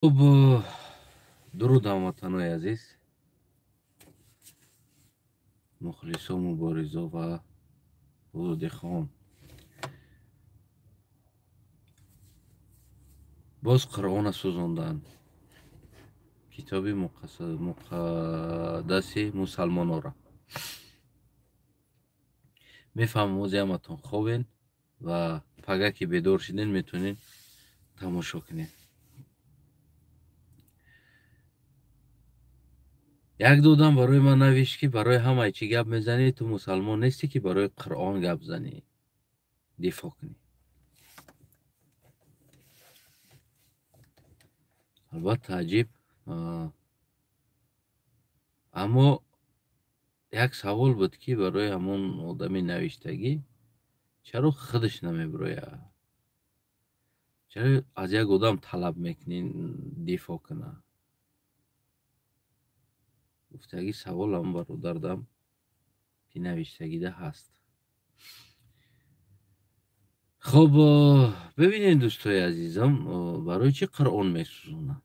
Хуб, дуруд, ҳамватанои азиз, мухлисо, муборизо ва озодихоҳон. Боз Қуръона сӯзонданд, китоби муқаддаси мусалмонора. Мефаҳмам, ози ҳаматон хобен ва пага ки бедор шиден, метавонед тамошо кунед. Як додам барои ман навишт, ки барои ҳамаи чӣ гап мезанӣ, ту мусалмон нестӣ, ки барои Қуръон гап занӣ, дифоъ кунӣ. Албатта, аҷиб, аммо як савол буд, ки барои ҳамон одами навиштагӣ чаро худаш намебирояд, чаро аз як одам талаб мекунӣ дифоъ кунад? Гуфтагӣ саволам бародардам, ки навиштагида ҳаст. Хуб, бибинед, дӯстои азизам, барои чӣ Қуръон месӯзонанд,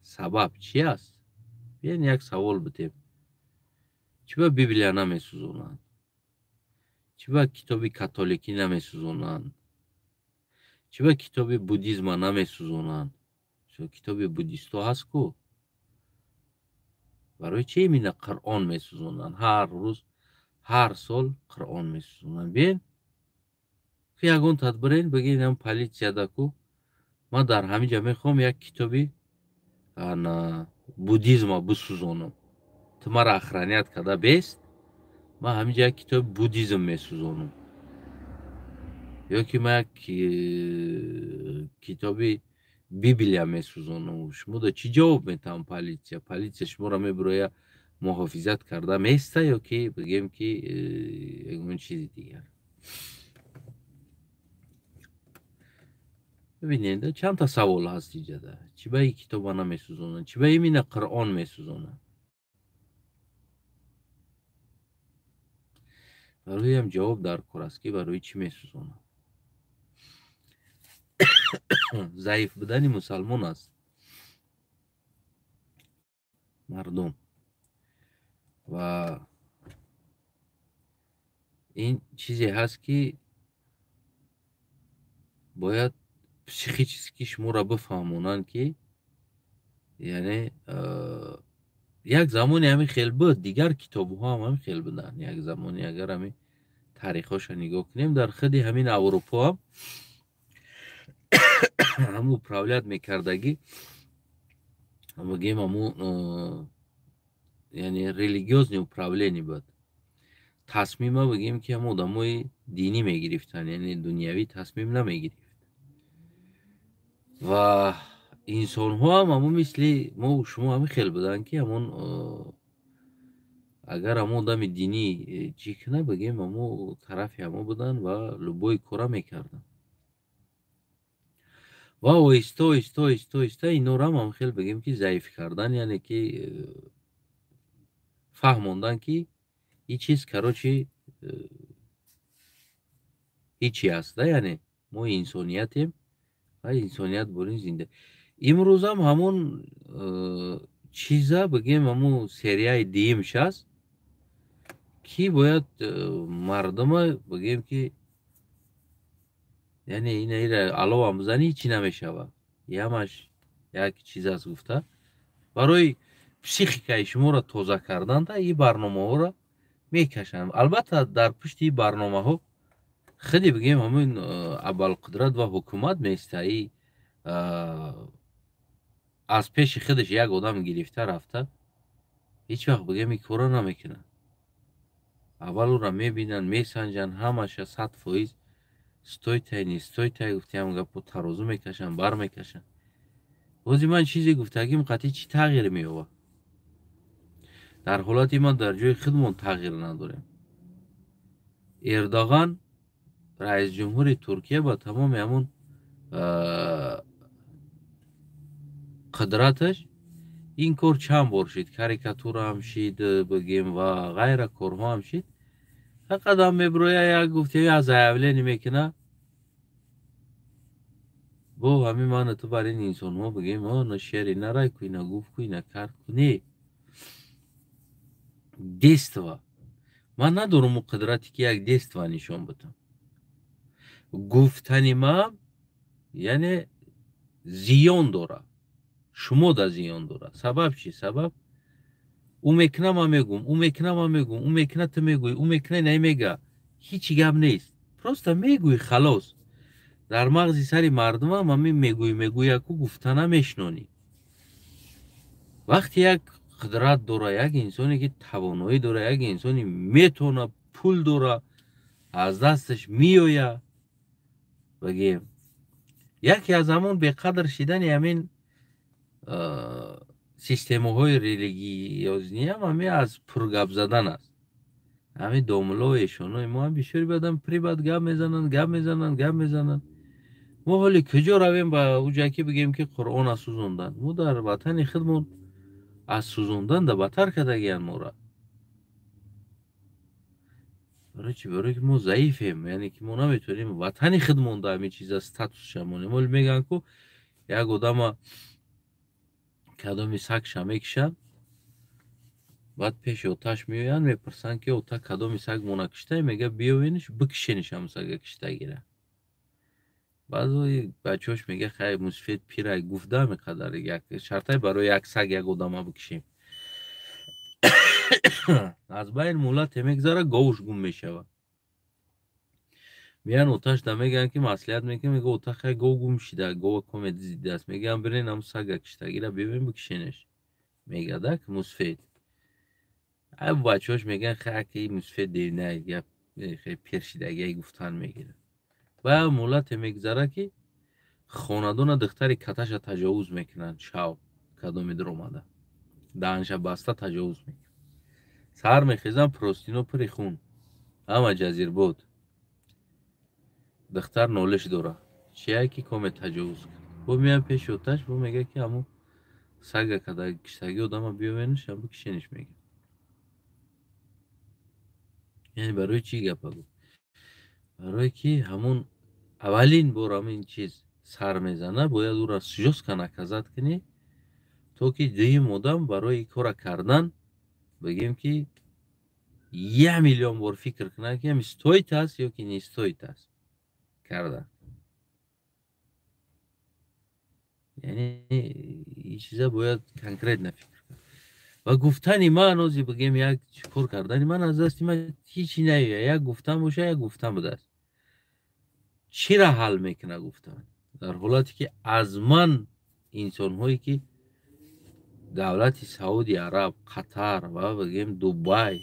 сабаб чи аст? Биён, як савол бидем: чӣ ба Библия намесӯзонанд, чӣ ба китоби католикӣ намесӯзонанд, чӣ ба китоби буддизма намесӯзонанд? Китоби буддистҳо ҳаст ку, барои чӣ именно Қуръон месӯзонанд? Ҳар рӯз, ҳар сол Қуръон месӯзонанд. Биен, ки ягон тадбирен бигӯед ам полисияда ку, ман дар ҳамин ҷа мехоҳам як китоби буддизма бисӯзонам, ту маро охранять карда бест, ман ҳамин ҷа як китоби буддизм месӯзонам, ё ки ман як китоби Библия месӯзонам. Шумода чӣ ҷавоб метаҳам полисия? Полисия шуморо мебироя, муҳофизат карда места, ё ки бигем, ки ягон чизи дигар? Бибинед, чандта савол ҳаст иҷада: чӣ ба ин китоба намесӯзонанд, чӣ ба именно Қуръон месӯзонанд? Бароям ҷавоб дар кор аст, ки барои чӣ месӯзонанд. Заиф будани мусалмон аст, мардум, ва ин чизе ҳаст, ки бояд психически шуморо бифаҳмонанд, ки яъне як замоне ҳамин хел буд, дигар китобҳо ҳам ҳамин хел буданд. Як замоне, агар ҳамин таърихҳоша нигоҳ кунем, дар худи ҳамин Аврупо ҳам ҳамун управлять мекардагӣ, бигем, ҳамун, яъне религиозный управление буд. Тасмима, бигем, ки ҳамун одамои динӣ мегирифтанд, яъне дунявӣ тасмим намегирифт. Ва инсонҳо ҳам ҳамун мисли мо шумо ҳамин хел буданд, ки ҳамон агар ҳамон одами динӣ чӣ кунад, бигем, ҳамун тарафи ҳамо буданд ва любой кора мекарданд. Ва оҳиста, оҳиста, оҳиста, оҳиста инорам ҳам хел, бигем, ки заиф кардан, яъне ки фаҳмондан, ки ин чиз, короче, ҳичи аст да, яъне мо инсониятем ва инсоният бурин зинда. Имрӯзам ҳамон чиза, бигем, ҳамун серияи дуюмш аст, ки бояд мардума, бигем, ки яъне ина аловам бизанӣ, ҳичи намешавад, ҳамаш як чиз аст гуфта, барои психикаи шуморо тоза карданда ин барномаҳоро мекашанд. Албатта, дар пушти ин барномаҳо худи, бигем, ҳамин абалқудрат ва ҳукумат меиста. И аз пеши худаш як одам гирифта рафта, ҳеҷ вақт, бигем, ин корро намекунад. Аввал ӯро мебинанд, месанҷанд ҳамаша 100%, стоит ай, не стоит ай, гуфтиам гапо, тарозу мекашанд, бар мекашанд. Бози ман чизе гуфтагим қатъи чӣ тағйир меёбад? Дар ҳолати ман дар ҷои худмон тағйир надорем. Эрдоған, раисҷумҳури Туркия, ба тамоми ҳамун қудраташ ин кор чанд бор шид, карикатураам шид, бигем, ва ғайра корҳоам шид. Фақат ҳам мебироя, як гуфте, як заявление мекуна. Бо ҳамин ману ту бар ин инсонҳо бигем, о на шери нарай ку, ина гуфт ку, ина кард ку, не действа. Ман надорам ӯ қудрате, ки як действа нишон бидам. Гуфтани ман яъне зиён дорад, шумо да зиён дорад. Сабаб чӣ? Сабаб ӯ мекуна, ман мегӯм, ӯ мекуна, ман мегӯм, ӯ мекуна, ту мегӯӣ, ӯ мекуна, ина мега. Ҳичи гап нест, просто мегӯӣ, халос. Дар мағзи сари мардумам ҳамин мегӯӣ, мегӯяку гуфта намешнонӣ. Вақте як қудрат дора, як инсоне ки тавоноӣ дора, як инсоне метавона, пул дора, аз дасташ меояд, бигем, яке аз ҳамон беқадр шидани ҳамин системаҳои религиозниам ҳамин аз пургап задан аст. Ҳамин домулло эшонои мо ҳам бисёри баъдан прибад гап мезананд, гап мезананд, гап мезананд. Мо ҳоли куҷо равем ба уҷа, ки бигем, ки Қуръона сӯзонданд? Мо дар ватани худмон аз сӯзондан да батар кардагиянд мора. Барои чӣ? Барое ки мо заифем, яъне ки мо наметавонем ватани худмон да ҳамин чиза статусша монем. Ҳоли мегӯянд, ку як одама кадоми сагша мекушанд, баъд пеши оташ меоянд, мепурсанд, ки ота, кадоми саг мона киштае? Мега, биёвениш, бикишениш ҳамн сага киштагира. Баъд бачаҳош мега, хай, мусфед пирай, гуфта ҳамин як шартай барои як саг як одама бикишем. Аз байн муҳлате мегзара, говуш гум мешавад. Меян оташ да, мегӯянд, ки маслиҳат мекунем. Мега ота, хай, гов гум шида, гова коме дизидааст. Мегӯянд, бирен, ҳам сага киштагира биёвем, бикишенеш. Мегада мусфед. Ай, бачаҳош мегӯянд, хай, ки мусфед девна, гап пир шидагиай, гуфтан мегирад. Ва муҳлате мегзара, ки хонадона духтари каташа таҷовуз мекунанд. Шав кадоми дуромада, даҳанша баста таҷовуз мекунад. Саҳар мехезам, простино пури хун, ҳама ҷазирбод. Духтар нолиш дора, чия ки коме таҷовуз кард. Бо меян пеши оташ, бо мега, ки ҳамун сага када киштаги одама биёвениш, бикишениш, мега. Яъне барои чӣ гапа гуфт? Барое ки ҳамун аввалин бор ҳамин чиз сар мезана, бояд ӯро жёстко наказать кунӣ, то ки дуюм одам барои кора кардан, бигем, ки 1 миллион бор фикр кунад, ки ҳами стоит аст ё ки не стоит аст кардан. Яъне ин чиза бояд конкретно фикр кард. Ва гуфтани ман ози, бигем, як кор кардани ман аз дасти ман ҳичи наёяд. Як гуфтан боша, як гуфтан будааст, чира ҳал мекунад гуфтан? Дар ҳолате ки аз ман инсонҳое ки давлати Сауди Араб, Қатар ва, бигем, Дубай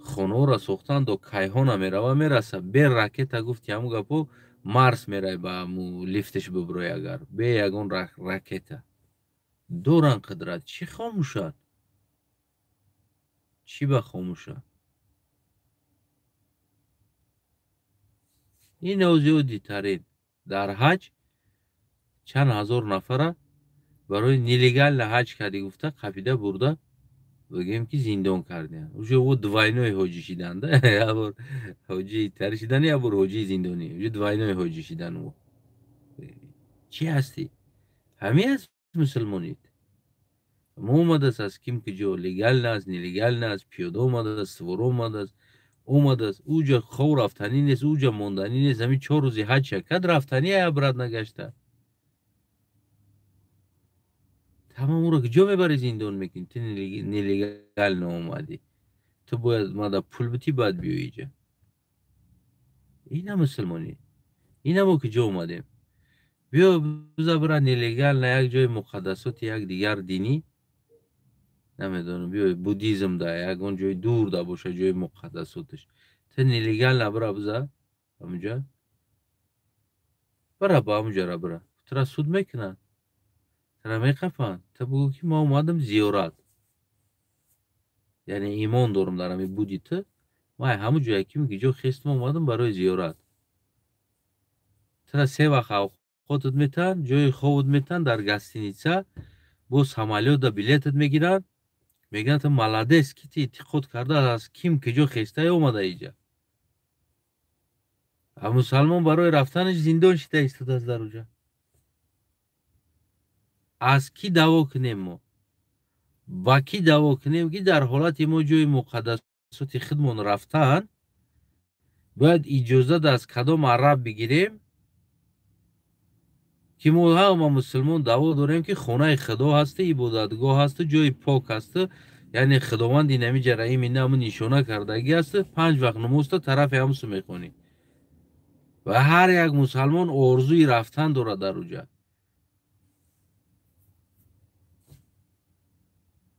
хонаҳоро сохтанд, до кайҳона мерава, мераса бе ракета. Гуфти ҳамун гапо, Марс мерай, ба ҳаму лифташ бибурой, агар бе ягон ракета доран қудрат, чӣ хомӯшад? Чӣ ба хомӯшад? Ин озиодитарин дар ҳаҷ чанд ҳазор нафара барои нелегально ҳаҷ кардӣ гуфта, қапида бурда, бигем, ки зиндон кардианд. Уже о двойной ҳоҷӣ шиданд, ябор ҳоҷии тари шидан, ябор ҳоҷии зиндонӣ, уже двойной ҳоҷӣ шидан. О чӣ ҳастӣ? Ҳамин аст мусулмонит? Мо омадааст аз ким куҷо, легально аст, нелегально аст, пиёда омадааст, сувора омадааст, омадааст. Уҷа хов рафтанӣ нест, уҷа монданӣ нест. Ҳамин 4 рӯзи ҳаҷ шакад рафтанӣ, обратно нагашта. Тамом, ӯро куҷо мебарӣ, зиндон мекунӣ? Ту нелегально омадӣ, ту бояд мада пул битӣ, баъд биёӣ иҷа. Ина мусулмонӣ, ина мо куҷо омадем? Биё, биза бира нелегально як ҷои муқаддасоти як дигар динӣ, намедонам, биё, буддизм да ягон ҷои дур да боша, ҷои муқаддасоташ, ту нелегально бира, биза ҳамуҷа бира, ба ҳамуҷара бира, тура суд мекунанд, тура меқафанд. Ту бугӯ, ки ман омадам зиёрат, яъне имон дорам дар ҳамин буди ту, ман ҳамун ҷое ки ҷо хестам, омадам барои зиёрат. Тура се вақт авқотат метаҳанд, ҷои хобат метаҳанд дар гостиница, бо самолёта билетат мегиранд, мегӯянд, ту молодец, ки ту эътиқод карда, аз ким куҷо хестае омада иҷа. А мусалмон барои рафтанаш зиндон шида истодааст дар уҷа. Аз кӣ даъво кунем мо? Ба кӣ даъво кунем, ки дар ҳолати мо ҷои муқаддасоти худмон рафтан бояд иҷозат аз кадом араб бигирем, ки мо ҳама мусулмон даъво дорем, ки хонаи худо ҳасту, ибодатгоҳ ҳасту, ҷои пок ҳасту, яъне худованд инами ҷараими наму нишона кардагӣ ҳасту, 5 вақт намозта тарафи ҳамсу мехонӣ ва ҳар як мусалмон орзуи рафтан дорад дар уҷа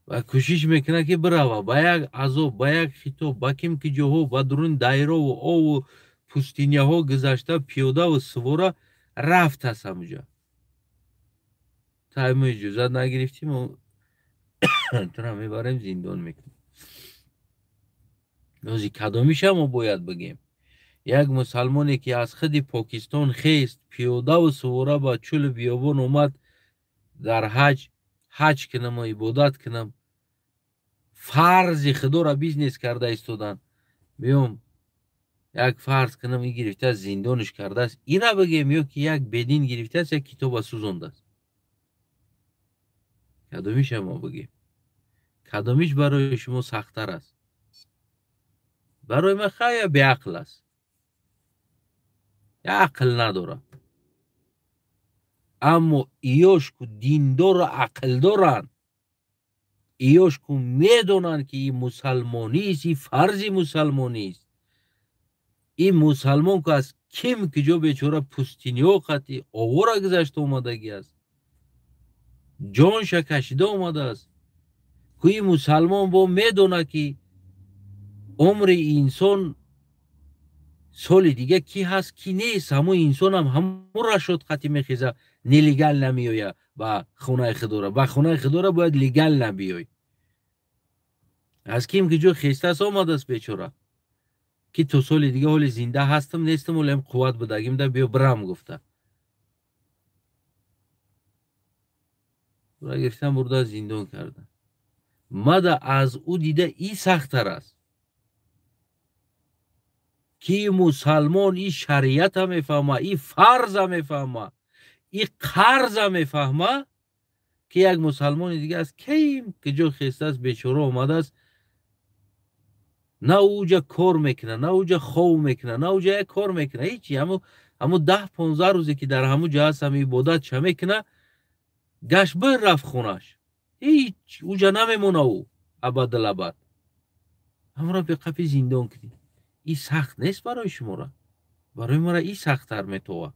ва кӯшиш мекунад, ки бирава ба як азоб, ба як хитоб, ба ким ки ҷоҳо, ба дуруни дайрову ову пустиняҳо гузашта, пиёдаву сувора рафтааст ҳамуҷа. Та мо иҷозат нагирифтим, тура мебарем, зиндон мекунем. Нози кадомиша мо бояд бигем? Як мусалмоне, ки аз худи Покистон хест, пиёдаву сувора ба чӯлу биёбон омад, дар ҳаҷ ҳаҷ кунаму ибодат кунам, фарзи худоро бизнес карда истодан, биём як фарз кунам, и гирифтааст, зиндониш кардааст, ира бигем ё ки як бедин гирифтааст, як китоба сӯзондааст? Кадомиша мо бигем? Кадомиш барои шумо сахттар аст? Барои ман хая беақл аст, ақл надорад. Аммо иёшку диндору ақлдоранд, иёшку медонанд, ки и мусалмонист, и фарзи мусалмонист. Ин мусалмон ку аз ким ки ҷо бечора пустиниҳо қати овора гузашта омадагӣ аст, ҷонша кашида омадааст. Ку ин мусалмон бо медонад, ки умри инсон соли дига ки ҳаст, ки нест. Ҳамун инсонам ҳамун рашод қати мехеза, нелегал намеоя ба хонаи худора. Ба хонаи худора бояд легал набиёй. Аз ким ки ҷо хестааст, омадааст бечора, ки то соли дига ҳоли зинда ҳастам, нестам, олем қувват будагим да биё бирам гуфта. Ура гирифтан, бурда зиндон кардан. Мада аз ӯ дида и сахттар аст, ки мусалмон и шариата мефаҳма, и фарза мефаҳма, и қарза мефаҳма, ки як мусалмони дига аз ким ки ҷо хестааст, бечора омадааст, на уҷа кор мекуна, на уҷа хов мекуна, на уҷа як кор мекуна, ҳечи. Ҳаму 10-15 рӯзе, ки дар ҳаму ҷо ҳаст, ҳами ибодатша мекуна, гашт бир рафт хонаш, ҳеч уҷа намемона ӯ абадалабад. Ҳамро беқафи зиндон кунӣ, и сахт нест барои шумора? Барои мара и сахттар метова.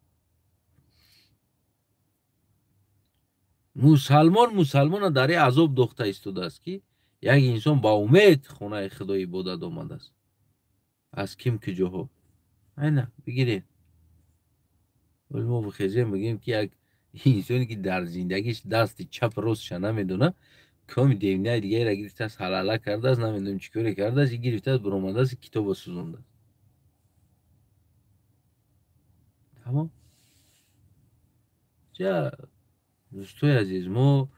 Мусалмон мусалмона дар и азоб дохта истодааст, ки як инсон ба умед хонаи худо ибодат омадааст аз ким ки ҷоҳо. Айна бигиред, вале мо бихезем, бигем, ки як инсоне, ки дар зиндагиш дасти чап ростша намедона, коми девинаи дигареро гирифтааст, ҳалала кардааст, намедонам чӣ коре кардааст, гирифтааст, биромадааст, китоба сӯзондааст. Тамом. Ҷа, дӯстои азиз, мо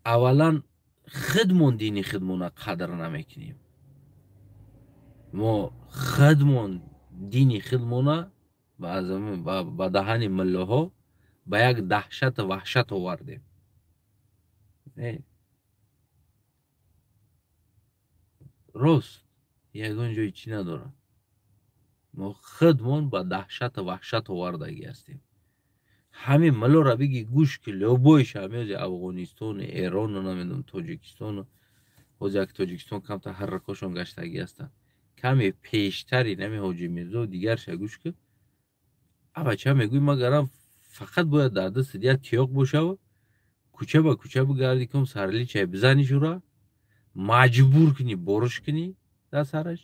аввалан худмон дини худмона қадр намекунем. Мо худмон дини худмона ба даҳани миллоҳо ба як даҳшату ваҳшат овардем. Рост, ягон ҷои чӣ надорад. Мо худмон ба даҳшату ваҳшат овардагӣ ҳастем. Ҳамин миллоро биги, гӯш ки, любойша, ҳамиози Афғонистону Эрону, намедонам, Тоҷикистону. Ҳози як Тоҷикистон камтар ҳарракошон гаштагӣ ҳастанд. Каме пештари нами Ҳоҷи Мирзо дигарша гӯш ки, абача мегӯй, магарам фақат бояд дар дастат як тиёқ бошаву кӯча ба кӯча бигарди, ком сарличай бизани, шура маҷбур кунӣ, бориш кунӣ дар сараш,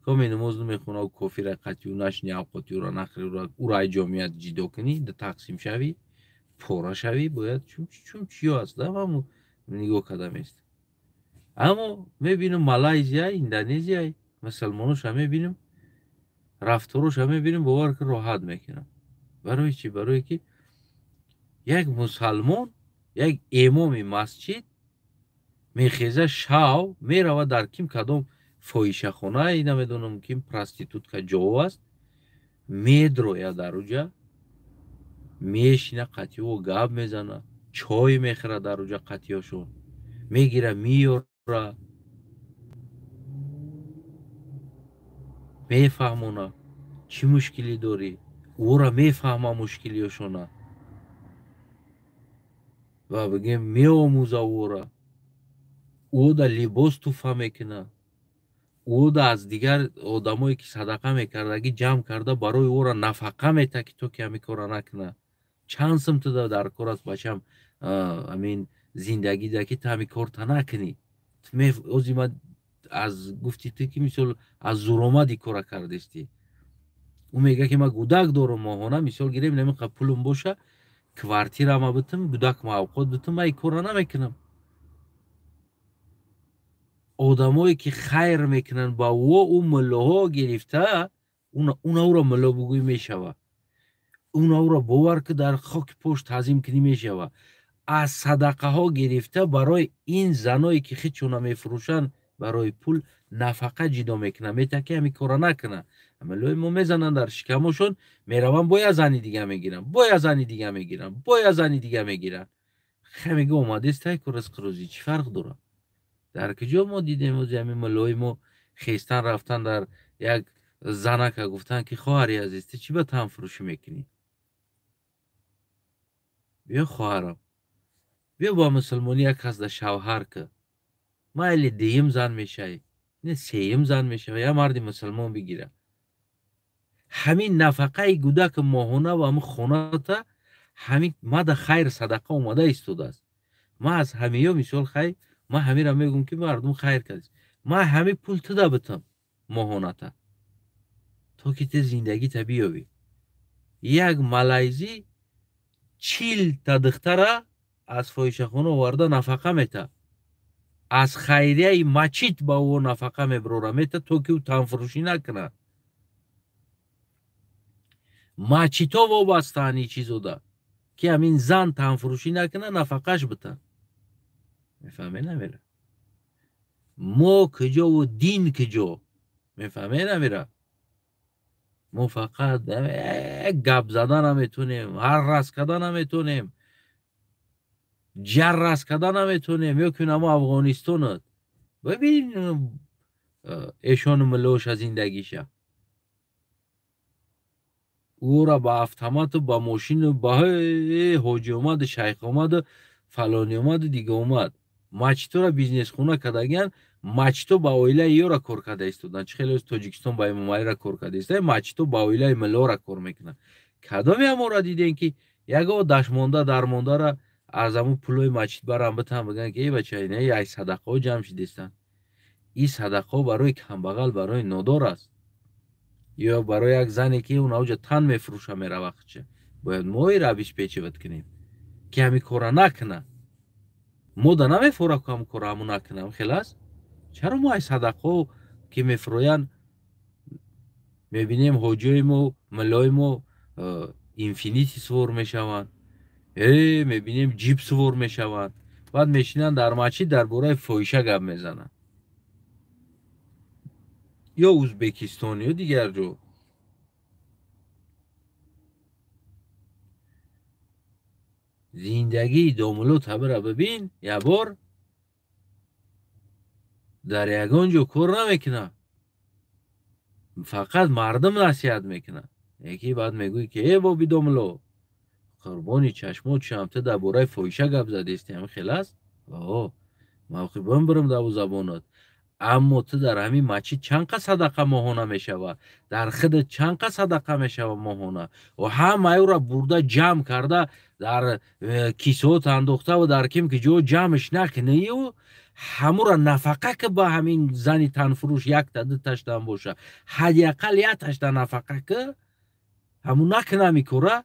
коме намоз намехонаву кофира қатию нашини, авқоти ӯра нахӯри, ӯра ай ҷомият ҷидо кунӣ, тақсим шавӣ, пора шавӣ бояд. Чун чиё аст, ҳаму нигоҳ карда мест. Аммо мебинам, Малайзия, Индонезия мусалмоноша мебинам, рафтороша мебинам, бовар ки, роҳат мекунам. Барои чӣ? Барое ки як мусалмон, як имоми масҷид мехеза, шав мерава дар ким кадом фоҳишахонае, намедонам, ким проститутка ҷо аст, медроя дар уҷа. Мешина қатиҳо гап мезана, чой мехӯра дар уҷа қатиҳошон, мегира меёра, мефаҳмона чӣ мушкилӣ дорӣ, ӯра мефаҳма мушкилиёшона ва бигем меомӯза ӯра, ӯда либос туфа мекуна, ӯда аз дигар одамое ки садақа мекардагӣ ҷамъ карда барои ӯра нафақа мета ки то ки ҳамин кора накуна. Чанд сум туда дар кор аст бачам, ҳамин зиндагида ки ту ҳамин корта накунӣ. Ози ма аз гуфти ту ки мисол аз зуромади кора кардестӣ. Ӯ мега ки ман гудак дорам моҳона, мисол гирем намиқа пулум боша, квартирама битум, гудакма авқот битум, ман ин кора намекунам. Одамое ки хайр мекунанд ба ӯ, ӯ муллоҳо гирифта, уна ӯро мулло бугӯй мешава. Уна ӯро бовар ки дар хоки пош таъзим кунӣ мешава. Аз садақаҳо гирифта барои ин заное ки хичона мефурӯшанд барои пул нафақа ҷидо мекунанд, мета ки ҳамин кора накуна. Муллои мо мезананд дар шикамошон, мераванд боя зани дига мегиранд, боя зани дига мегиранд, боя зани дига мегиранд. Хе мега омадест тай ку ризқу рӯзӣ, чӣ фарқ дорад? Дар куҷо мо дидем ози ҳамин муллои мо хестан рафтан дар як занака гуфтан ки хоҳари азиз, ту чӣ ба танфурӯшӣ мекунӣ? Биё хоҳарам, биё ба мусулмонӣ як кас да шавҳар ки, майли дуюм зан мешавӣ, не сеюм зан мешавӣ, як марди мусулмон бигира. Ҳамин нафақаи гудаки моҳона ва ҳамин хоната ҳамин мада хайр садақа омада истодааст. Ман аз ҳамиё мисол хайр, ман ҳамира мегӯм ки мардум хайр кардист. Ман ҳамин пул туда битам моҳоната, то ки ту зиндагита биёбӣ. Як малайзӣ 40 духтара аз фоҳишахона оварда нафақа мета, аз хайрияи мачид ба ӯ нафақа мебарора мета, то ки ӯ танфурӯшӣ накунад. Мачидҳо вобастаанд ин чизода ки ҳамин зан танфурӯшӣ накунад, нафақаш битан. Мефаҳме намера? Мо куҷову дин куҷо? Мефаҳме намера? Мо фақат гап зада наметонем, ҳаррас карда наметонем, ҷаррас карда наметонем. Ё ки намо Афғонистонат бибин эшону муллоша зиндагиша, ӯра ба автомату ба мошину ба ҳоҷи омаду шайх омаду фалони омаду дига омад. Мачитора бизнесхона кардагиян, мачито ба оилаи ёра кор карда истоданд. Чӣ хеле Тоҷикистон ба Эмомалира кор карда истода, мачито ба оилаи муллора кор мекунанд. Кадоме ҳамора дидем ки ягон дашмонда дармондара аз ҳамун пулои мачид барам битан бигӯянд ки эй бача, ина ай садақаҳо ҷамъ шидестанд. Ин садақаҳо барои камбағал, барои нодор аст, ё барои як зане ки он авҷа тан мефурӯша мерава хича. Бояд мо ира обеспечивать кунем ки ҳамин кора накуна. Мо да намефура ку ҳамин кора ҳамун накунам, хел аст? Чаро мо ай садақаҳо ки мефурӯянд мебинем ҳоҷиҳои мо, муллои мо Инфинити сувор мешаванд, мебинем ҷип сувор мешаванд, баъд мешинанд дар мачид дар бораи фоҳиша гап мезананд, ё Ӯзбекистон ё дигар ҷо. Зиндагии домулло табира бибин, як бор дар ягон ҷо кор намекунад, фақат мардум насиҳат мекунад. Яке баъд мегӯй ки э боби домулло, қурбони чашмот шавам, ту дар бораи фоҳиша гап задести, ҳамин хел аст? О, мавқибон бирам дар ӯ забонат. Аммо ту дар ҳамин мачид чанд қа садақа моҳона мешава, дар худат чанд қа садақа мешава моҳона, ва ҳамаи ӯра бурда ҷамъ карда дар кисоот андохта ва дар ким ки ҷо ҷамъш накунию ҳамура нафақа ки ба ҳамин зани танфурӯш якта дуташтан боша, ҳадди ақал якташта нафақа ки ҳамун накуна ҳамин кора.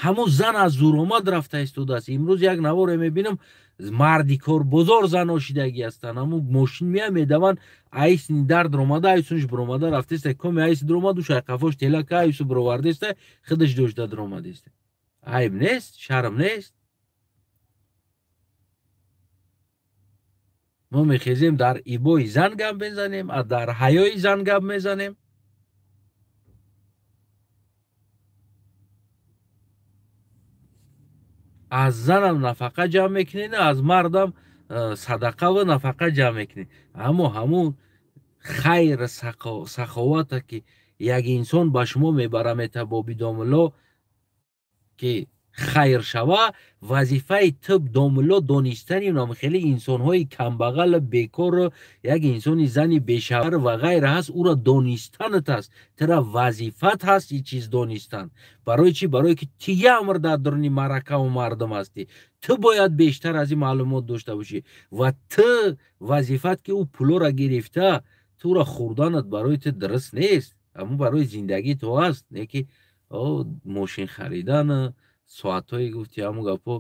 Ҳамун зан аз зуромад рафта истодааст. Имрӯз як наворе мебинам, марди корбозор зано шидагӣ ҳастанд. Ҳамун мошин мея медаванд, айсни дард ромада, айсунш биромада рафтеста, коми айси дуромаду шайқафош телака айсу бировардеста, худаш дошта дуромадеста. Айб нест, шарм нест. Мо мехезем дар ибои зан гап мезанем, а дар ҳаёи зан гап мезанем. Аз занам нафақа ҷамъ мекунед, аз мардам садақаву нафақа ҷамъ мекунед. Аммо ҳамун хайр саховата, ки як инсон ба шумо мебара мета боби домулло, ки хайр шава, вазифаи тиб домулло донистани нам хеле инсонҳои камбағал, бекор, як инсони зани бешавҳар ва ғайра ҳаст, ӯро донистанат аст. Тира вазифат ҳаст ин чиз донистан. Барои чӣ? Барое ки ту ямр дар дуруни маъракаву мардум ҳастӣ, ту бояд бештар аз ин маълумот дошта бошӣ ва ту вазифат, ки ӯ пулоро гирифта, туро хӯрданат барои ту дуруст нест, аммо барои зиндагии ту ҳаст. Не ки мошин харидан, соатҳое гуфти, ҳамун гапҳо,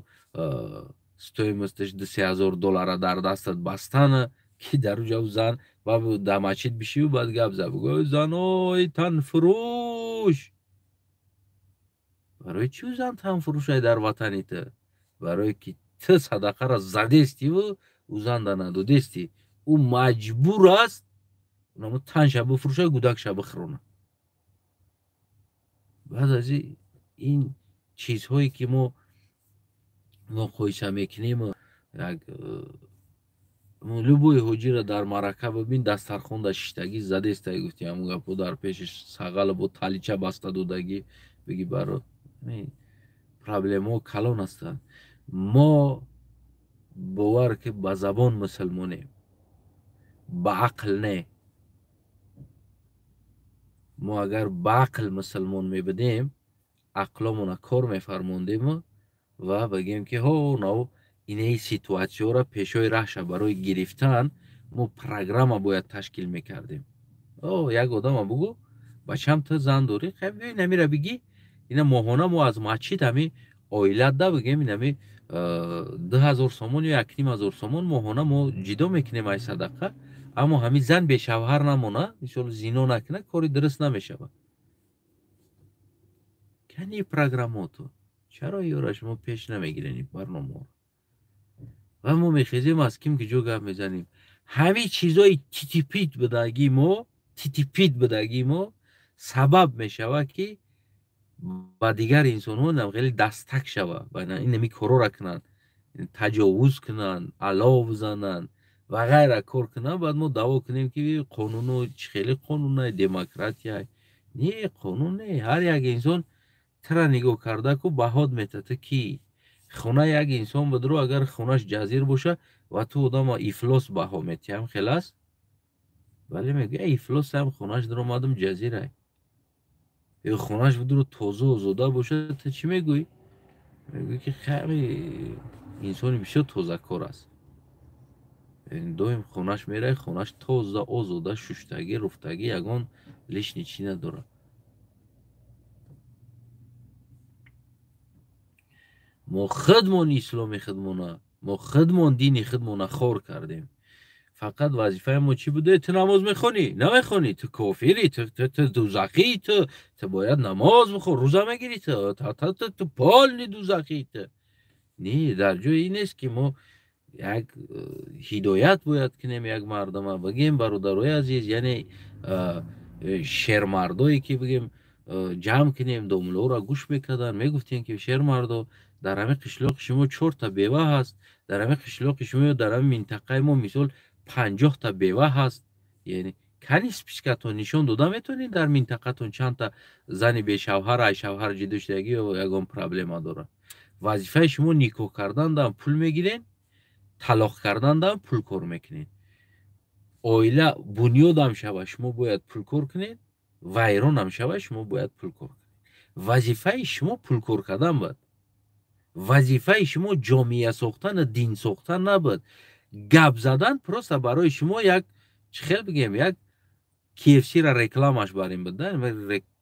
стоимость аш 2-3 ҳазор доллара дар дастат бастан, ки дар уҷа зан дар масҷид бишиву баъд гап зад, бугӯ: «Занои танфурӯш». Барои чӣ зан танфурӯшай дар ватани ту? Барое ки ту садақаро задестиву ӯ занда надодестӣ, ӯ маҷбур аст танша бифурӯша, гудакша бихӯрона. Баъд аз ин чизҳое, ки мо муқоиса мекунем, як любой ҳоҷира дар маърака бибин, дастархонда шиштагӣ задестай, гуфти, ҳамун гапҳо, дар пеши сағала бо талича баста додагӣ, бигӣ баро проблемаҳо калон ҳастанд. Мо бовар ки ба забон мусулмонем, ба ақл не. Мо агар ба ақл мусулмон мебудем, ақломона кор мефармондему ва бигем, ки ҳо, нав инаи ситуатсияро пешои раҳша барои гирифтан мо программа бояд ташкил мекардем. О, як одама бугӯ: «Бачам, ту зан дорӣ, намира бигӣ, ина моҳона мо аз масҷид ҳами оилат да бигем, инами 2000 сомон ё 1500 сомон моҳона мо ҷидо мекунем ай садақа, аммо ҳамин зан бешавҳар намона, мисол, зино накуна, кори дуруст намешавад». Кани программоту чаро ёра шумо пеш намегирен ин барномаро? Ва мо мехезем, аз ким ки ҷо гап мезанем, ҳамин чизои титипит будагии мо, титипит будагии мо сабаб мешавад, ки ба дигар инсонҳо хеле дастак шава, инами корора кунанд, таҷовуз кунанд, алов зананд ва ғайра кор кунанд. Баъд мо даъво кунем, ки қонуну чӣ хеле қонуна, демократия не, қонун не. Ҳар як инсон тира нигоҳ карда ку баҳод мета, ту кӣ. Хона як инсон будро, агар хонаш ҷазир боша ва ту одама ифлос баҳо метиҳам, хел аст? Бале, мегӯя: «Ифлосам, хонаш даромадам, ҷазирай». Ё хонаш будро тоза озода бошад, ту чӣ мегӯӣ? Мегӯӣ, ки хеле инсони бисёр тозакор аст. Доим хонаш меравӣ, хонаш тоза, озода, шуштагӣ, руфтагӣ, ягон лишний чӣ надорад. Мо худмон исломи худмона, мо худмон дини худмона хор кардем. Фақат вазифаи мо чӣ буде? Ту намоз мехонӣ, намехонӣ, ту кофирӣ, ту дузахӣ, ту бояд намоз бихон, рӯза мегирӣ, ту полный дузахӣ. Ту не, дар ҷои ин нест, ки мо як ҳидоят бояд кунем як мардума, бигем: «Бародарои азиз», яъне шермардое ки бигем, ҷамъ кунем, домуллоро гӯш мекарданд, мегуфтем, ки шермардо, дар ҳамин қишлоқи шумо чорта бева ҳаст, дар ҳамин қишлоқи шумо ё дар ҳамин минтақаи мо, мисол, 50-та бева ҳаст. Яъне кани списка тон нишон дода метавонед, дар минтақатон чандта зани бешавҳар, ай шавҳар ҷидо шудагӣ ё ягон проблема дорад? Вазифаи шумо никоҳ кардандам пул мегирен, талоқ кардандам пул кор мекунед. Оила бунёдам шава, шумо бояд пул кор кунед, вайронам шава, шумо бояд пул кор кунед. Вазифаи шумо пул кор кардан буд. Вазифаи шумо ҷомеа сохтану дин сохтан набуд. Гап задан просто барои шумо як, чӣ хел бигем, як KFC-ра рекламаш бар ин буд.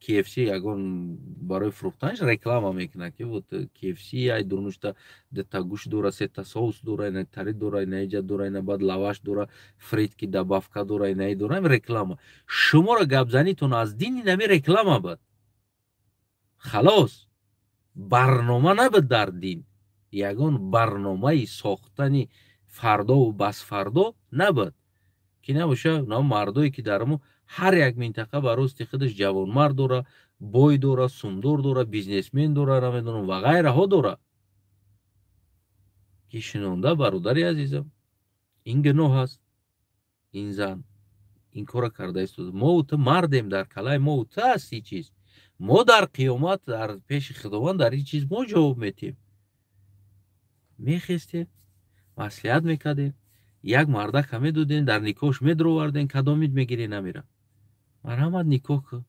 KFC ягон барои фурӯхтанаш реклама мекунад, ки вот KFC ай дурнушта дета гӯшт дора, сета соус дора, ина тари дора, ина иҷа дора, ина баъд лаваш дора, фритки добавка дора, инаи дора, реклама. Шуморо гапзанитон аз дин инами реклама буд, халос. Барнома набуд дар дин, ягон барномаи сохтани фардову басфардо набуд, ки набоша мардое, ки дар мо ҳар як минтақа ба рости худаш ҷавонмард дора, бой дора, сумдор дора, бизнесмен дора, намедонам, ва ғайраҳо дора. Ки шинонда, бародари азизам, ин гуноҳ аст. Ин зан ин кора карда истода. Мо ту мардем, дар калаи мо ту аст ин чиз. Мо дар қиёмат, дар пеши Худованд дар ин чиз мо ҷавоб метиҳем. Мехестем, маслиҳат мекардем, як мардака медодем, дар никоҳш медровардем, кадомид мегирӣ намира. Марҳамат, никоҳ кун.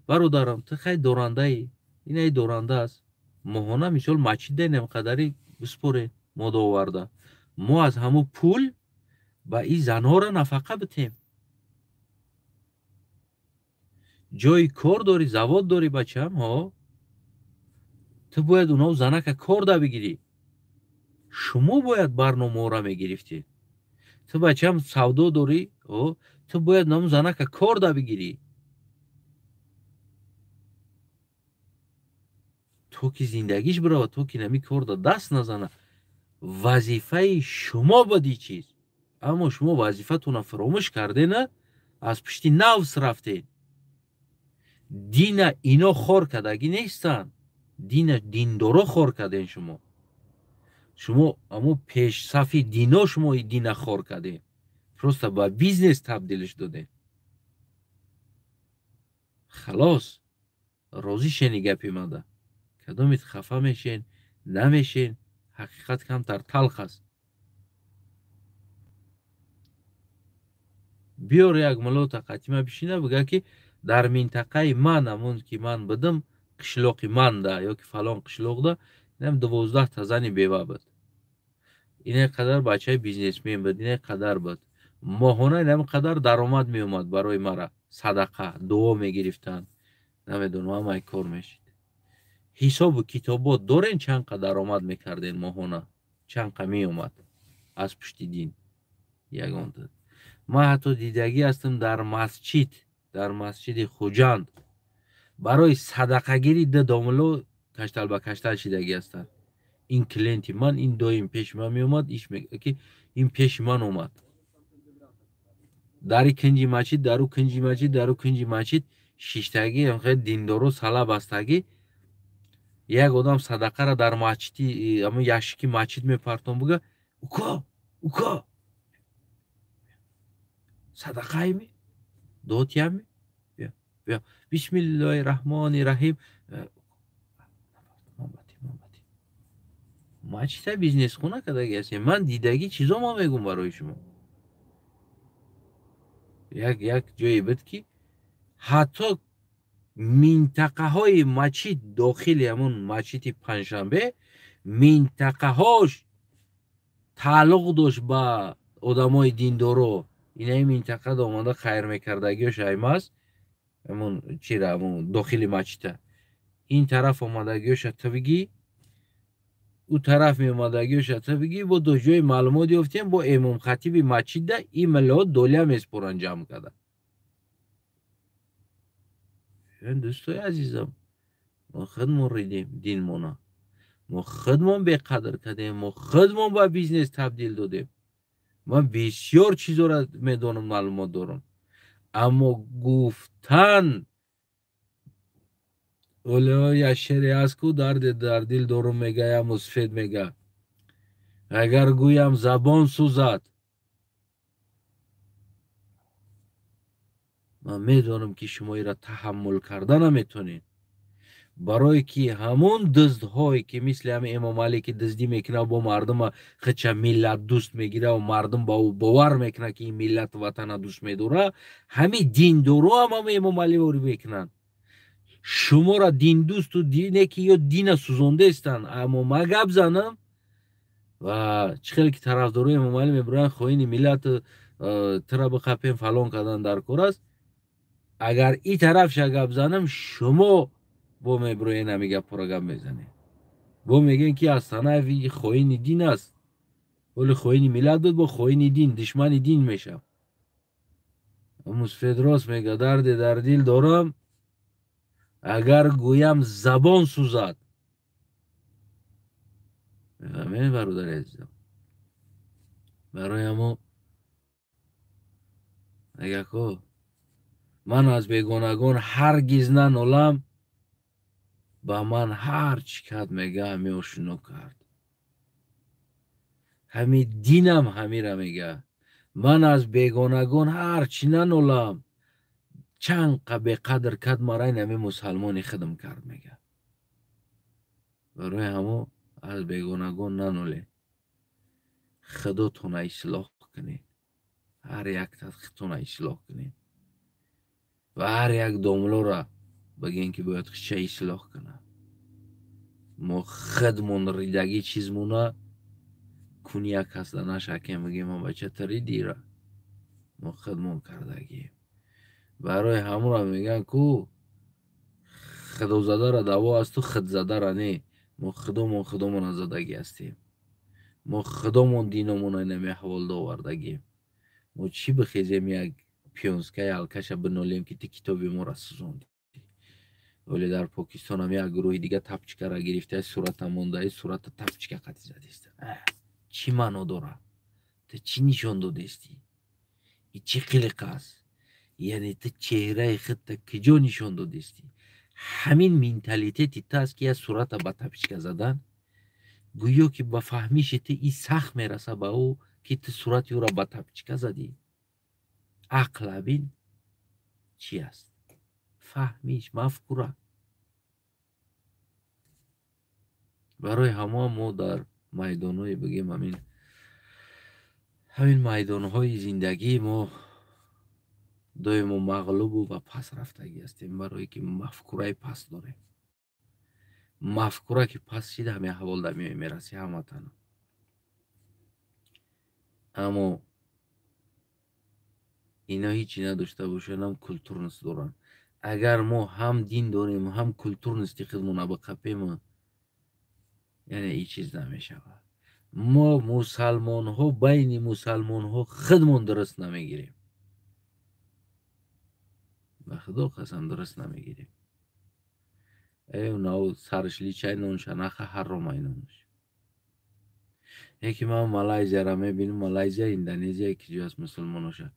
Бародарам, ту хай дорандаӣ, инаи доранда аст. Моҳона мисол масҷид денем қадари биспорем мода оварда. Мо аз ҳамун пул ба ин занҳоро нафақа битем. Ҷои кор дорӣ, завод дорӣ, бачам, ҳо? Ту бояд унао занака кор да бигирӣ. Шумо бояд барномаҳоро мегирифтед. Ту бачам савдо дорӣ, ҳо? Ту бояд намун занака кор да бигирӣ. То ки зиндагиш бирава, то ки нами кор да даст назана. Вазифаи шумо буд ин чиз. Аммо шумо вазифатонро фаромӯш кардена, аз пушти нафс рафтед. Дина ино хор кардагӣ нестанд. Дина диндоро хор карден шумо. Шумо амо пешсафи дино шумо и дина хор карден. Просто ба бизнес табдилиш доден. Халос, розӣ шени гапи мада. Кадомит хафа мешен, намешен, ҳақиқат камтар талх аст. Биёр як мулота қатима бишина, бига ки дар минтақаи ман, ҳамон ки ман будам, қишлоқи манда ё ки фалон қишлоқда инам 12 та зани бева буд. Ине қадар бачаи бизнесмен буд, ине қадар буд. Моҳона инам қадар даромад меомад барои мара. Садақа, дуо мегирифтанд. Намедонам, ҳамаи кор мешид. Ҳисобу китобот дорен чанд қа даромад мекарден моҳона? Чанд қа меомад аз пушти дин? Ягонта. Ман ҳатто дидагӣ ҳастам дар масҷид, дар масҷиди Хуҷанд барои садақагирӣ ду домло каштал ба каштал шидагӣ ҳастанд. Ин клиенти ман, ин доим пеши ман меомад, иш мега ки ин пеши ман омад. Дари кинҷи масҷид, дару кинҷи масҷид, дару кинҷи масҷид шиштагӣ, хеле диндоро сала бастагӣ. Як одам садақаро дар масҷиди, ҳамон яшики масҷид мепартон, буга уко, уко, садақаими дотиями, бия, бия, бисмиллоҳи раҳмони раҳим. Масҷида бизнесхона кардагӣ ҳастем. Ман дидагӣ чизо ма мегӯм барои шумо. Як ҷое буд ки ҳатто минтақаҳои масҷид, дохили ҳамон масҷиди Панҷшанбе, минтақаҳош тааллуқ дошт ба одамои диндоро. Инаи минтақа омада хайр мекардагиёш аймаст, ҳамон чира, ҳамон дохили масҷида. Ин тараф омадагиёша ту бигӣ, ӯ тараф меомадагиёша ту бигӣ, бо до ҷои маълумот ёфтем, бо имомхатиби масҷидда ин миллаҳо долия меспоранд ҷамъ карда. Дӯстои азизам, мо худмон ридем динмона, мо худмон беқадр кардем, мо худмон ба бизнес табдил додем. Ман бисёр чизоро медонам, маълумот дорам, аммо гуфтан оло як шере аст ку дарде дар дил дорум мега, я мусфед мега, агар гӯям забон сӯзад. Ман медонам ки шумо инро таҳаммул карда наметонед, барое ки ҳамон дуздҳое ки мисли ҳамин Эмомалӣ ки дуздӣ мекунад, бо мардума хича миллат дӯст мегирад ва мардум ба ӯ бовар мекунад ки ин миллату ватана дӯст медорад, ҳамин диндоро ҳам ҳамин Эмомалӣ ворӣ мекунанд. Шуморо диндӯсту дине ки ё дина сӯзондаестанд. Аммо ман гап занам ва чӣ хеле ки тарафдорои Эмомалӣ мебуранд, хоини миллат тира биқапем фалон кардан дар кор аст. Агар ин тарафша гап занам, шумо бо мебироен ҳамин гапҳоро гап мезанед. Бо мегӯем ки Астанаев хоини дин аст, вале хоини миллат буд, бо хоини дин, душмани дин мешавад. Мусфед рост мега, дарде дар дил дорам, агар гӯям забон сӯзад. Мефаҳмед, бародари азизам? Барои ҳамо агако ман аз бегонагон ҳаргиз нанолам, ба ман ҳар чӣ кард мега, ҳамин ошино кард. Ҳами динам ҳамира мега. Ман аз бегонагон ҳар чӣ нанолам, чанд қа беқадр кард мара, ин ҳами мусалмони хидм кард, мега. Барои ҳамо аз бегонагон нанолед, худотона ислоҳ кунед, ҳар якта худтона ислоҳ кунед ва ҳар як домлора бигӯем, ки бояд худша ислоҳ кунад. Мо худмон ридагӣ чизмона куни як касда нашакем, бигӯем: «Ма бача, ту ридира». Мо худмон кардагием. Барои ҳамонро мегӯянд ку худозадара даво асту худзадара не. Мо худомон худомона задагӣ ҳастем, мо худомон диномона инами аҳвол довардагием. Мо чӣ бихезем, як пионскаи алкаша бинолем, ки ту китоби моро сӯзондӣ? Вале дар Покистонам як гурӯҳи дига тапчикара гирифта, сурата мондаи, сурата тапчика қатӣ задиста. Чӣ маъно дорад? Ту чӣ нишон додестӣ? И чӣ қилиқ аст? Яъне ту чеҳраи худта куҷо нишон додестӣ? Ҳамин менталитети ту аст, ки як сурата ба тапчика задан, гӯё ки ба фаҳмиши ту и сахт мераса ба ӯ, ки ту сурати ӯро ба тапчика задӣ. Ақл абин чӣ аст? Фаҳмиш, мафкура. Барои ҳамоам мо дар майдонҳои, бигем, ҳамин майдонҳои зиндагии мо доимо мағлубу ва пас рафтагӣ ҳастем, барое ки мафкураи паст дорем. Мафкура ки паст шида, ҳамин аҳвол дар миёи мерасӣ ҳаматана. Аммо ино ҳичи надошта бошанд, культурность доранд. Агар мо ҳам дин дорем, ҳам культурности худмона биқапем, яъне ин чиз намешавад. Мо мусалмонҳо байни мусалмонҳо худмон дуруст намегирем, ба худо қасам, дуруст намегирем. Нав сарш личай, нонша наха, ҳаромай нонш. Яке ман Малайзияра мебинам, Малайзия, Индонезия, ки ҷо аст мусулмоноша.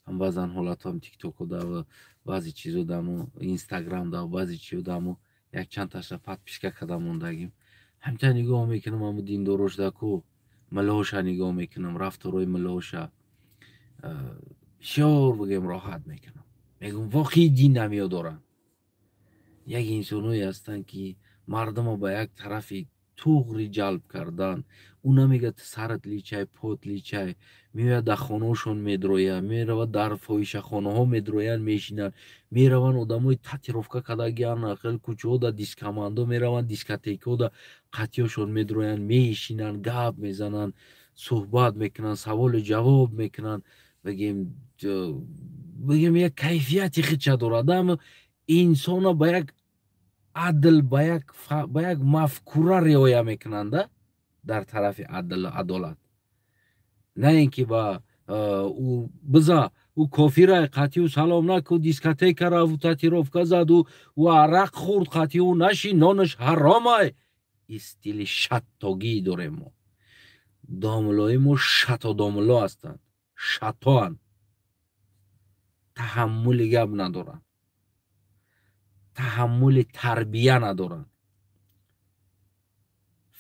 Ҳам баъзан ҳолатҳоам Тиктоко да, баъзе чизо даму Инстаграм да, баъзе чизо даму якчанд таша подписка карда мондагим. Ҳамта нигоҳ мекунам, ҳаму диндорошда ку милоша нигоҳ мекунам, рафторои милоша бисёр, бигем, роҳат мекунам. Мегӯм, воқеи дин намеё доранд. Як инсоное ҳастанд, ки мардумо ба як тарафи туғри ҷалб кардан. Ӯ намегӯяд сарат личай, пот личай, меояд, дар хонаошон медрояд, меравад, дар фоҳишахонаҳо медроянд, мешинанд, мераванд, одамои татуировка кардагиан, хел кӯчаҳо да дискамандо мераванд, дискотекаҳо да қатиёшон медроянд, мешинанд, гап мезананд, суҳбат мекунанд, саволу ҷавоб мекунанд. Бигем, як кайфияти худша дорад. Ама инсона ба як адл, ба як мафкура риоя мекунанда дар тарафи адл, адолат, на ин ки ба ӯ биза, ӯ кофира, қатъи ӯ салом наку, дискотека раву, татуировка заду, ӯ арақ хӯрд, қатъи ӯ наши, нонаш ҳаромай. Истили шаттогӣ дорем мо. Домлои мо шато домло ҳастанд, шатоанд, таҳаммули гап надоранд, таҳаммули тарбия надоранд.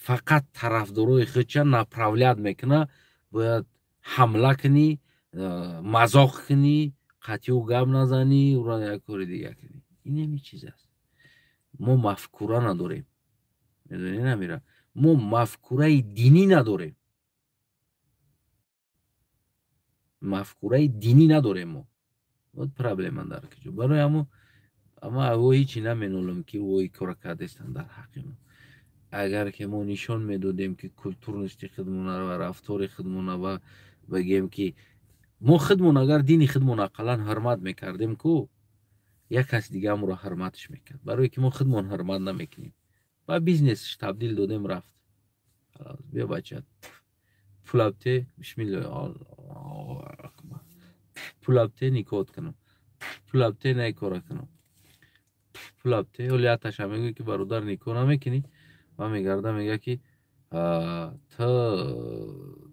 Фақат тарафдорои худша направлять мекуна. Бояд ҳамла кунӣ, мазоқ кунӣ, қатъи ӯ гап назанӣ, ӯро як кори дига кунӣ. Ин ҳами чиз аст. Мо мафкура надорем, медонӣ, намира, мо мафкураи динӣ надорем, мафкураи динӣ надорем мо. Вот проблема дар куҷо. Барои ҳамо ама аво ҳичи наменолам, ки вои кора кардестанд дар ҳаққи мо. Агар ки мо нишон медодем, ки культурности худмона ва рафтори худмона ва бигем, ки мо худмон агар дини худмон ақаллан ҳурмат мекардем ку, як кас дига амро ҳурматш мекард. Барое ки мо худмон ҳурмат намекунем, ба бизнесш табдил додем, рафт. Биё, бача, пулабте, бисмилла, пулабте, никоҳ кунам, пулабте, най кора кунам, пулабте. Ҳоли яташа мегӯй, ки бародар, никоҳ намекунӣ? Ва мегарда, мега, ки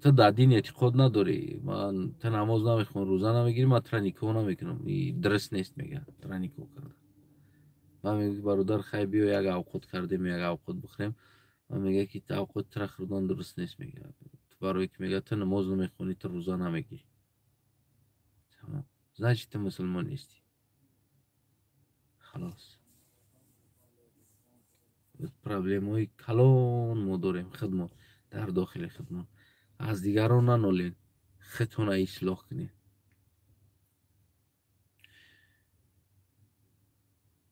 ту дар дин эътиқод надорӣ, ман ту намоз намехонӣ, рӯза намегирӣ, ман тура никоҳ намекунам, дуруст нест, мега, тура никоҳ карда. Ман мегӯ, бародар, хай, биё, як авқот кардем, як авқот бихӯрем. Ман мега, ки авқот тура хӯрдан дуруст нест, мега. Барое ки мегӯяд, ту намоз намехонӣ, ту рӯза намегирӣ, тамом, значит, ту мусулмон нестӣ. Халос, проблемаҳои калон мо дорем худмон, дар дохили худмон. Аз дигарон нанолен, худтона ислоҳ кунед.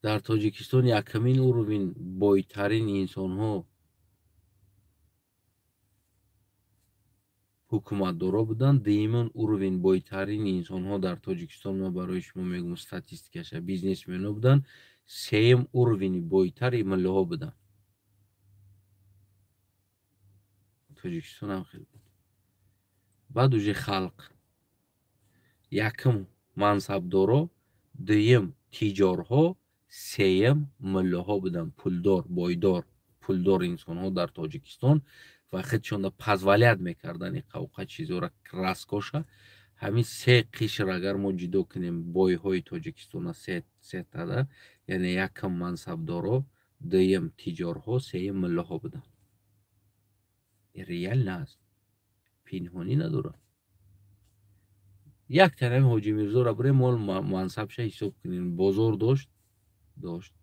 Дар Тоҷикистон якумин уровень бойтарин инсонҳо ҳукуматдоро буданд, дуюмин уровень бойтарин инсонҳо дар Тоҷикистон, ман барои шумо мегӯям статистикаша, бизнесменҳо буданд, сеюм уровени бойтари миллиҳо буданд. Тоҷикистон ҳам хел буд. Баъд уже халқ, якум мансабдоро, дуюм тиҷорҳо, сеюм миллиҳо буданд, пулдор, бойдор, пулдор инсонҳо дар Тоҷикистон ва худшонда позволять мекарданд ин қавқа чизора, раскоша. Ҳамин се қишр агар мо ҷудо кунем бойҳои Тоҷикистона сетада, яъне якум мансабдоро, дуюм тиҷорҳо, сеюм миллиҳо буданд. Реально аст, пинҳонӣ надорад. Як тарафи Ҳоҷи Мирзоро бирем, мол мансабша ҳисоб кунем. Бозор дошт, дошт.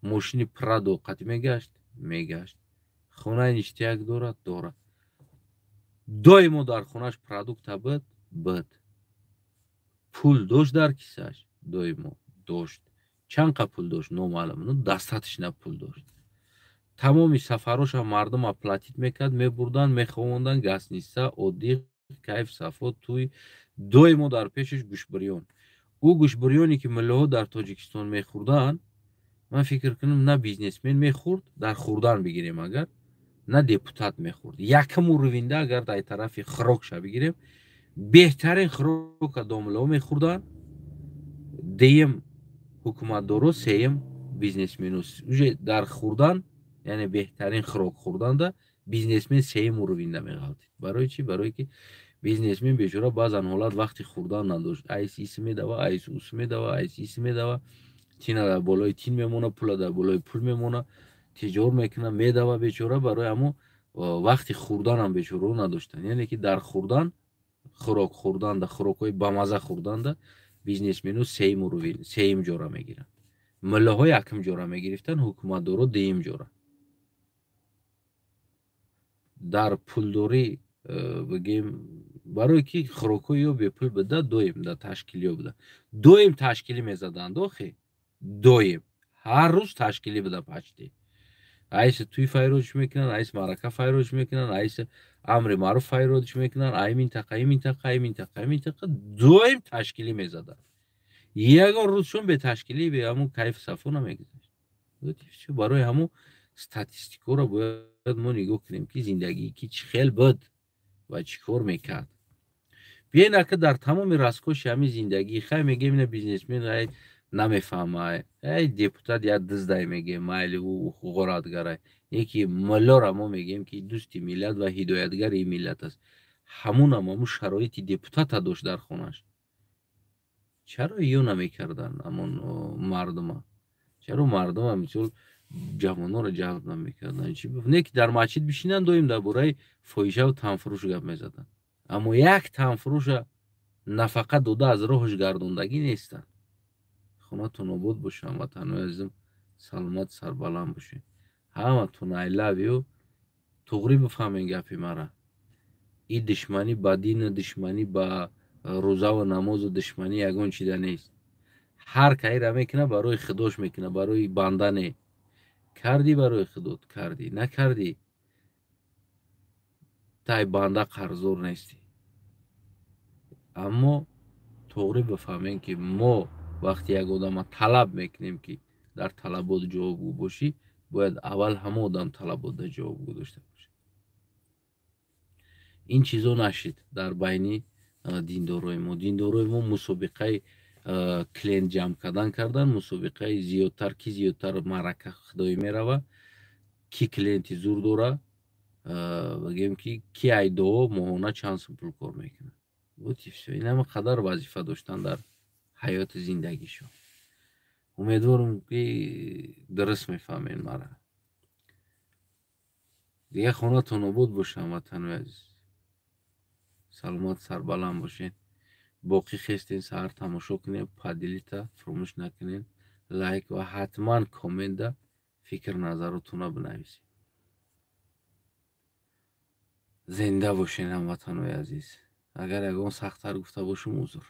Мошини Прадо қати мегашт, мегашт. Хонаи ништияк дорад, дорад. Доимо дар хонааш продукта буд, буд. Пул дошт дар кисааш, доимо дошт. Чанд қа пул дошт, номаълум, ну достаточно пул дошт. Тамоми сафароша мардум оплатить мекард, мебурданд, меховонданд, гостиница, отдых, кайф, сафо, тӯй. Доимо дар пешаш гӯшбирён. Ӯ гӯшбирёне ки миллиҳо дар Тоҷикистон мехӯрданд, ман фикр кунам, на бизнесмен мехӯрд, дар хӯрдан бигирем агар, на депутат мехӯрд. Якум уровеньда агар дар тарафи хӯрокша бигирем, беҳтарин хӯрока домлаҳо мехӯрданд, дуюм ҳукуматдоро, сеюм бизнесмену. Уже дар хӯрдан, яъне беҳтарин хӯрок хӯрданда бизнесмен сеюм уровеньда меғалтид. Барои чӣ? Барое ки бизнесмен бечора баъзан ҳолат вақти хӯрдан надошт. Айс ис медава, айс ус медава, айс ис медава, тина дар болои тин мемона, пула дар болои пул мемона, тиҷор мекуна, медава бечора. Барои ҳамо вақти хӯрданам бечорао надоштанд. Яъне ки дар хӯрдан, хӯрок хӯрданда, хӯрокҳои бамаза хӯрданда бизнесмену сеюм уровень, сеюм ҷора мегиранд. Миллаҳо якум ҷора мегирифтанд, ҳукуматдоро дуюм ҷора. Дар пулдорӣ бигем, барое ки хӯрокҳои ё бепул буда, доим дар ташкилиё буда, доим ташкилӣ мезаданд. Охи доим ҳар рӯз ташкилӣ буда почти. Айси тӯй файродиш мекунанд, айси маърака файродиш мекунанд, айси амри маъруф файродиш мекунанд, ай минтақа, ай минтақа, ай минтақа, ай минтақа, доим ташкилӣ мезаданд. Ягон рӯзшон беташкилӣ, бе ҳамун кайфу сафо намегузашт. Барои ҳамун статистикаро бояд мо нигоҳ кунем, ки зиндагии ки чӣ хел буд ва чӣ кор мекард. Биёен ака дар тамоми раскоши ҳамин зиндагӣ, хай мегем, ина бизнесмен ай намефаҳма, ай депутат я диздай мегем, майли ӯ ғоратгарай. Яки миллора мо мегем ки дӯсти миллат ва ҳидоятгари ин миллат аст. Ҳамунам ҳамун шароити депутата дошт дар хонаш. Чаро ё намекарданд ҳамон мардума? Чаро мардума мисол ҷавононро ҷалб намекарданд? Чӣ не ки дар масҷид бишинанд, доим дар бораи фоҳишаву танфурӯш гап мезаданд, аммо як танфурӯша нафақа дода аз роҳаш гардондагӣ нестанд. Хонатон обод боша, ҳамватанҳои азизам, саломат, сарбаланд бошед. Ҳаматон I love you. Туғрӣ бифаҳмед гапи мара. Ин душманӣ ба дину душманӣ ба рӯзаву намозу душманӣ ягон чида нест. Ҳар кайра мекуна, барои худош мекуна, барои банда не. Кардӣ барои худот, кардӣ, накардӣ, тай банда қарздор нестӣ. Аммо туғрӣ бифаҳмем, ки мо вақте як одама талаб мекунем, ки дар талабот ҷавобгӯ бошӣ, бояд аввал ҳама одам талаботда ҷавобгӯ дошта бошад. Ин чизо нашид дар байни диндорои мо. Диндорои мо мусобиқаи клиент ҷамъ кардан кардан, мусобиқаи зиёдтар, ки зиёдтар маърака худоӣ мерава, ки клиенти зур дора, бигем ки айдоо моҳона чанд сум пул кор мекунад. Вот и всё. Ин ҳама қадар вазифа доштан дар ҳаёти зиндагишон. Умедворам, ки дуруст мефаҳмед мара. Дигар хонатон обод боша, ҳамватанои азиз, саломат, сарбаланд бошед. Боқӣ хестен, саҳар тамошо кунем. Поделиться фуромӯш накунед, лайк ва ҳатман коммента фикр назаротонро бинависед. Зинда бошед, ҳамватанои азиз. Агар ягон сахттар гуфта бошам, узр.